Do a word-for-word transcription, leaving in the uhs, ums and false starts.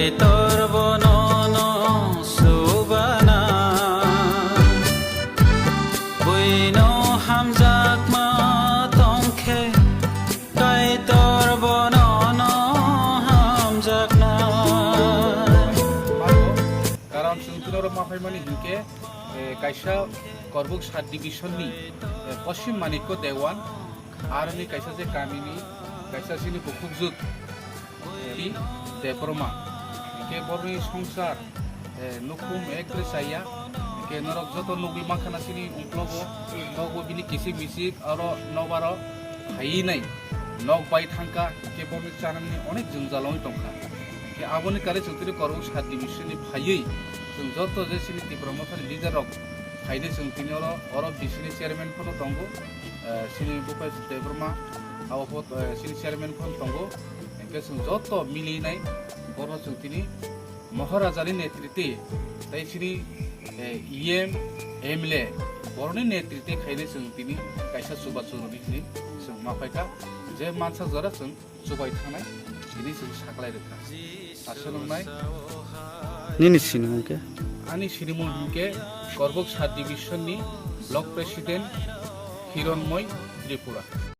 Kaitor bono no subana, buino hamjakma tongkhe, Kaitor bono no hamjakna. Karon chwng tino rok ma phaimani hinkhe, eh, kaisa Korbuk sub division ni, eh, Poschim Manikko Dewan, aroni kaisa je kamini kaisa chini bukhukjwk, eh, Debbarma. Hinkhe boroni songsar, eh, nukhung ekre chaya. Hinkhe norok joto nugwi mankha na chini ungklogo, nogo bini kisik misik aro nobaro phaiwi nai nok bai thangkha, hinkhe boroni chanani onek jwngjal wngwi tongkha. Hinkhe aboni kare chwng tini Korbuk sub division ni phaiwi chwng joto je chini Tipra Mothani leader rok phainai chwng tini oro, oro B C ni chairman phano tongo, eh, chini Bhupesh Debbarma, abo pho, eh, chini chairman phano tongo. Hinkhe chwng joto milinai borno chwng tini Maharaja ni netritwi tei chini, eh, E M, M L A boroni netritwi khainai chwng tini kaisa chubachu rwdi hinwi chwng ma phaikha, je mansa jora chwng chubai thangnai, tini chwng saklai rwkha. Aswk wngnai. Nini sinimung khe? Ani sinimung hinkhe Korbuk sub division ni block president Hironmoi Tripura.